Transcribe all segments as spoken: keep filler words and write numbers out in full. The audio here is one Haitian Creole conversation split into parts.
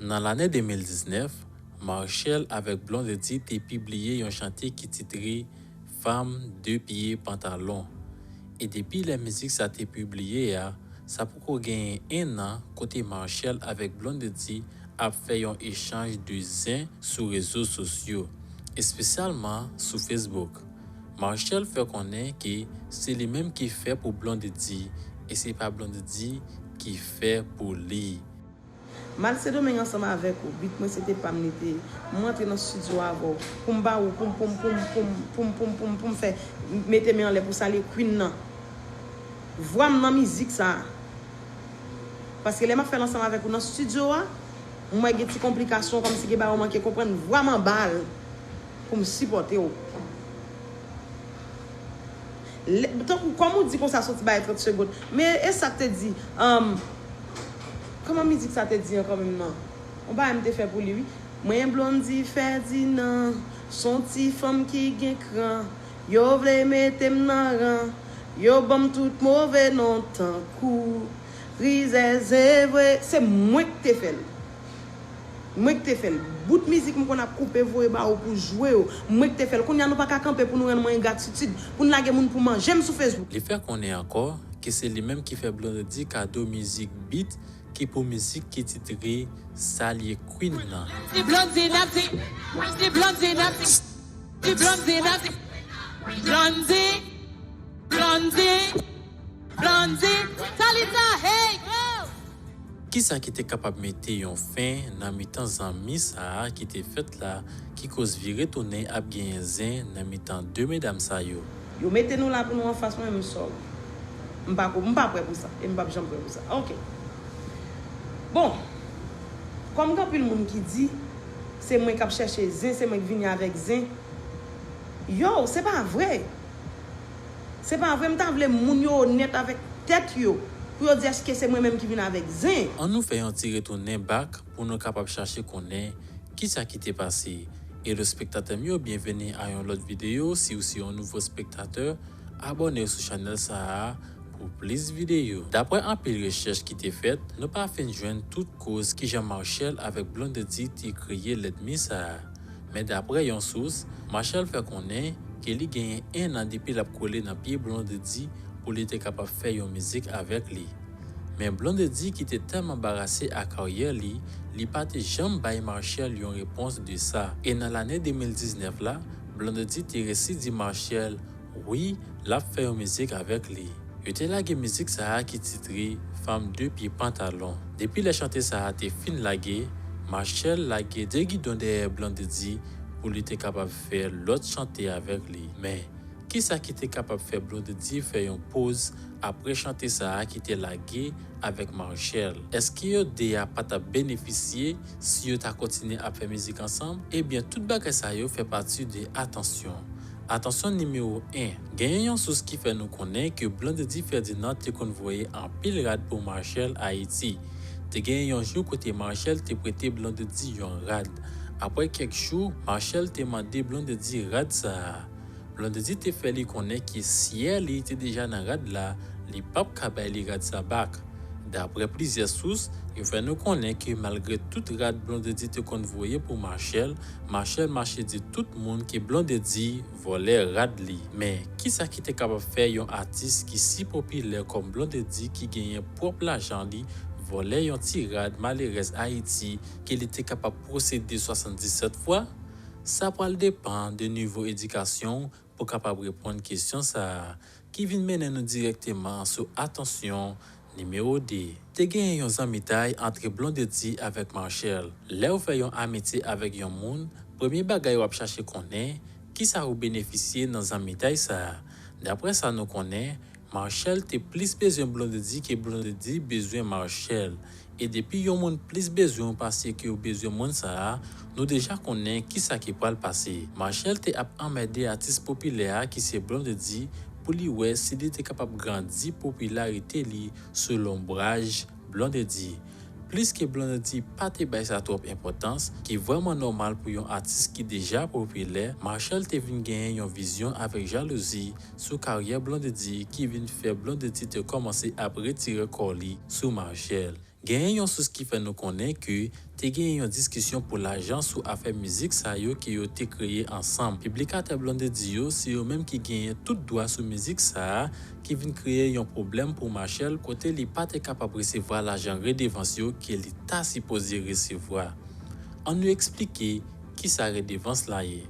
Nan lane de mil diznèf, Marshelle avèk Blondedy te pibliye yon chante ki titre Fanm de pye pantalon. E depi lè mizik sa te pibliye a, sa poko genyen en an kote Marshelle avèk Blondedy ap fè yon echanj de zen sou rezo sosyo, espesyalman sou Facebook. Marshelle fè konnen ke se li menm ki fè pou Blondedy e se pa Blondedy ki fè pou li. M al Sendomeng ansanm avèk ou. Beat mwen se te pa m li te ye. M rantre nan estidyo avè w pou m ba ou, pou m, pou m, pou m, pou m, pou m, pou m, pou m, pou m fè mete men anlè pou salye Queen nan. Vwa m nan mizik sa a. Paske lè m ap fè l ansanm avèk ou nan estidyo a, m wè gen ti konplikasyon, kòmsi gen bagay ou manke konprann, vwa m anba l pou m sipòte w. Lè, tankou, kòm ou di konsa, soti bay trant segond. Men e sa k te di, um, kòman mizik sa te di ankò menm nan? Yon bagay m te fè pou li, wi. Mwen Blondy Ferdinand, s on ti fanm ki gen kran. Yo vle mete m nan ran. Yo ban m tout move non tankou Rizèz, se vre. Se mwen k te fè l. Mwen k te fè l. Bout mizik m konn ap koupe voye ba ou pou jwe yo. Mwen k te fè l. Kounye a nou pa ka kanpe pou nou rann mwen engratitid, pou n lage moun pou manje m sou Facebook. Li fè konnen ankò ke se li menm ki fè Blondedy kado mizik beat ki pou mizik ki titre Salye Queen nan. Ti Blondy n ap di, ti Blondy n ap di, ti Blondy n ap di, Blondy, Blondy, Blondy, Talita, hey, go! Kisa ki te kapab mete yon fen nan mitan zanmi sa a ki te fèt la, ki koz vire tounen ap genyen zen nan mitan de medam sa yo? Yo mete nou la pou nou anfas mwen, m sòry. M pa ko, m pa prè pou sa, e m p ap janm prè pou sa. Ok. Bon, kòm gen anpil moun ki di, se mwen k ap chèche zen, se mwen k vini avèk zen. Yo, se pa vre. Se pa vre, m ta vle moun yo onèt avèk tèt yo, pou yo di èske se mwen menm ki vin avèk zen. Ann nou fè yon ti retounen back pou nou kapab chache konnen kisa ki te pase. Hello spektatè m yo, byenveni a yon lòt videyo. Si w se yon nouvo spektatè, abòne w sou chanèl sa a pou plis videyo. Daprè anpil rechèch ki te fèt, nou pa fin jwenn tout koz kijan Marshelle avèk Blondedy te kreye lènmi sa a. Men daprè yon sous, Marshelle fè konnen ke li genyen en an depi l ap kole nan pye Blondedy pou li te kapab fè yon mizik avèk li. Men Blondedy ki te tèlman anbarase ak karyè li, li pa te janm bay Marshelle yon repons de sa. E nan lane de mil diznèf la, Blondedy te resi di Marshelle wi, l ap fè yon mizik avèk li. Yo te lage mizik sa a ki titre Fanm de pye pantalon. Depi lè chante sa a te fin lage, Marshelle lage de gidon dèyè Blondedy pou li te kapab fè lòt chante avèk li. Men, kisa ki te kapab fè Blondedy fè yon poz apre chante sa a ki te lage avèk Marshelle? Èske yo de a pa t ap benefisye si yo ta kontinye ap fè mizik ansanm? Ebyen, tout bagay sa yo fè pati de Atansyon. Atansyon nimewo en. Genyen yon sous ki fè nou konnen ke Blondedy Ferdinand te konn voye anpil rad pou Marshelle Ayiti. Te genyen yon jou kote Marshelle te prete Blondedy yon rad. Apre kèk jou, Marshelle te mande Blondedy rad sa a. Blondedy te fè li konnen ke syè li te deja nan rad la, li p ap ka bay li rad sa back. Daprè plizyè sous, yo fè nou konnen ke malgre tout rad Blondedy te konn voye pou Marshelle, Marshelle mache di tout moun ke Blondedy vòlè rad li. Men, kisa ki te kapab fè yon atis ki si popilè kòm Blondedy ki genyen pwòp lajan li vòlè yon ti rad malerèz Ayiti ke li te kapab pwosede swasanndisèt fwa? Sa pral depann de nivo edikasyon w pou kapab reponn kesyon sa a, ki vin mennen nou dirèkteman sou Atansyon nimewo de. Te genyen yon zanmitay antre Blondedy avèk Marshelle. Lè w fè yon amitye avèk yon moun, premye bagay w ap chache konnen, kisa ou benefisye nan zanmitay sa a. Daprè sa nou konnen, Marshelle te plis bezwen Blondedy ke Blondedy bezwen Marshelle. E depi yon moun plis bezwen w pase ke w bezwen moun sa a, nou deja konnen kisa ki pral pase. Marshelle te ap anmède atis popilè a ki se Blondedy pou li wè si li te kapab grandi popilarite li sou lonbraj Blondedy. Pliske Blondedy pa te bay sa twòp enpòtans, ki vrèman nòmal pou yon atis ki deja popilè, Marshelle te vin genyen yon vizyon avèk jalouzi sou karyè Blondedy ki vin fè Blondedy te kòmanse ap retire kò li sou Marshelle. Genyen yon sous ki fè nou konnen ke te genyen yon diskisyon pou lajan sou afè mizik sa yo ke yo te kreye ansanm. Piblikatè Blondedy yo, se yo menm ki genyen tout dwa sou mizik sa a, ki vin kreye yon pwoblèm pou Machel kote li pa te kapab resevwa lajan redevans yo ke li ta sipoze resevwa. Ann nou eksplike kisa redevans la ye.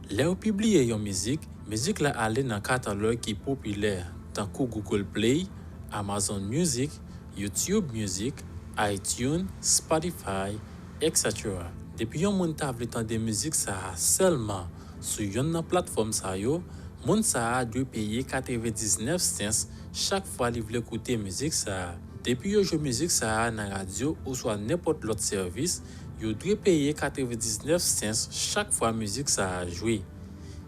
Lè yo pibliye yon mizik, mizik la ale nan katalòg ki popilè, tankou Google Play, Amazon Music, YouTube Music, iTunes, Spotify, et cetera. Depi yon moun ta vle tande mizik sa a sèlman sou yonn nan platfòm sa yo, moun sa a dwe peye katrevendiznèf cents chak fwa li vle koute mizik sa a. Depi yo jwe mizik sa a nan radyo oswa nenpòt lòt sèvis, yo dwe peye katrevendiznèf cents chak fwa mizik sa a jwe.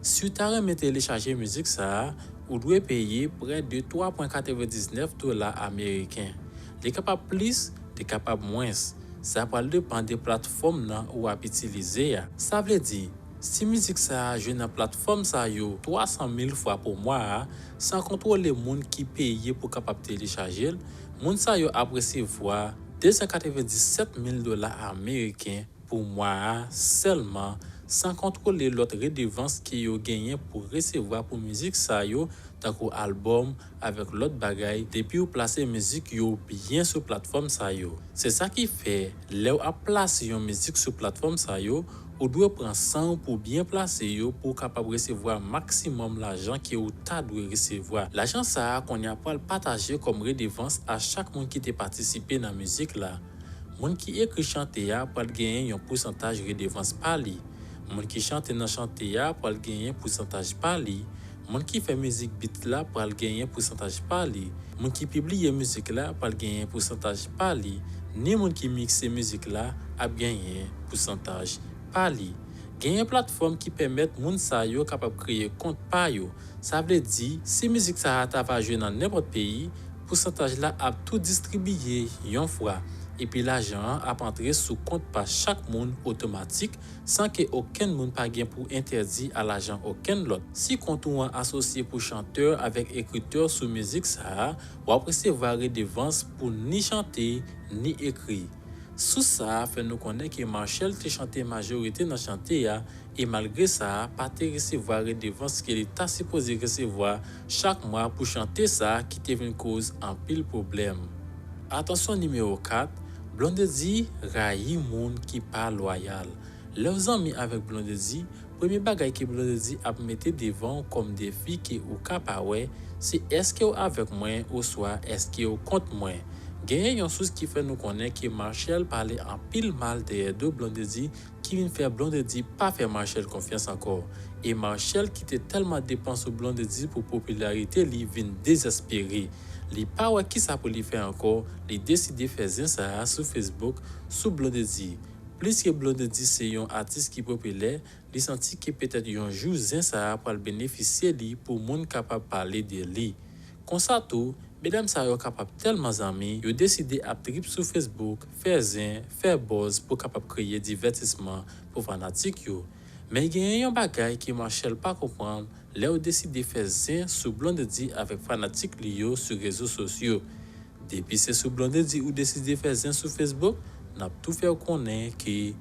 Si w ta renmen telechaje mizik sa a, ou dwe peye prè de twa pwen katrevendiznèf dola ameriken. Li kapab plis, li kapab mwens. Sa pral depann de platfòm nan ou ap itilize a. Sa vle di, si mizik sa a jwe nan platfòm sa yo twa san mil fwa pou mwa a, san kontwole moun ki peye pou kapab telechaje l, moun sa yo ap resevwa de san katrevendiset mil dola ameriken pou mwa a sèlman, san kontwole lòt redevans ke yo genyen pou resevwa pou mizik sa yo, tankou albòm avèk lòt bagay, depi w plase mizik yo byen sou platfòm sa yo. Se sa ki fè, lè w ap plase yon mizik sou platfòm sa yo, ou dwe pran san w pou byen plase yo pou w kapab resevwa maksimòm lajan ke w ta dwe resevwa. Lajan sa a kounye a pral pataje kòm redevans a chak moun ki te patisipe nan mizik la. Moun ki ekri chante a pral genyen yon pousantaj redevans pa li. Moun ki chante nan chante a pral genyen pousantaj pa li. Moun ki fè mizik bit la pral genyen pousantaj pa li. Moun ki pibliye mizik la pral genyen pousantaj pa li. Ni moun ki mikse mizik la ap genyen pousantaj pa li. Genyen platfòm ki pèmèt moun sa yo kapab kreye kont pa yo. Sa vle di, si mizik sa a ta va jwe nan nenpòt peyi, pousantaj la ap tou distribiye yon fwa, epi lajan an ap antre sou kont pa chak moun otomatik, san ke okenn moun pa gen pou entèdi a lajan okenn lòt. Si kont ou an asosye pou chantè avèk ekritè sou mizik sa a, w ap resevwa redevans pou ni chante, ni ekri. Sous sa a fè nou konnen ke Machel te chante majorite nan chante a, e malgre sa, pa te resevwa redevans ke li ta sipoze resevwa chak mwa pou chante sa ki te vin koz anpil pwoblèm. Atansyon nimewo kat, Blondedy rayi moun ki pa lwayal. Lè w zanmi avèk Blondedy, premye bagay ke Blondedy ap mete devan w kòm defi ke ou ka pa wè, se èske w avèk mwen oswa èske w kont mwen. Genyen yon sous ki fè nou konnen ke Machel pale anpil mal dèyè do Blondedy ki vin fè Blondedy pa fè Machel konfyans ankò. E Machel ki te tèlman depan sou Blondedy pou popilarite li vin dezespere. Li pa wè kisa pou li fè ankò, li deside fè zen sa a sou Facebook sou Blondedy. Pliske Blondedy se yon atis ki popilè, li santi ke petèt yon jou zen sa a pral benefisye li pou moun kapab pale de li. Konsa tou, medam sa yo kapab tèlman zanmi, yo deside ap trip sou Facebook, fè zen, fè buzz pou kapab kreye divètisman pou fanatik yo. Men genyen yon bagay ke Machel pa konprann, lè yo deside fè zen sou Blondedy avèk fanatik li yo sou rezo sosyo. Depi se sou Blondedy ou deside fè zen sou Facebook, n ap tou fè w konnen ke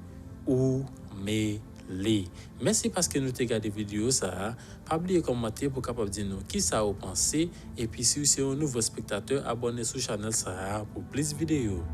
ou mele. Mèsi paske nou te gade videyo sa a. Pa bliye kòmante pou kapab di nou kisa ou panse. Epi si w se yon nouvo espektatè, abòne sou chanèl sa a pou plis videyo.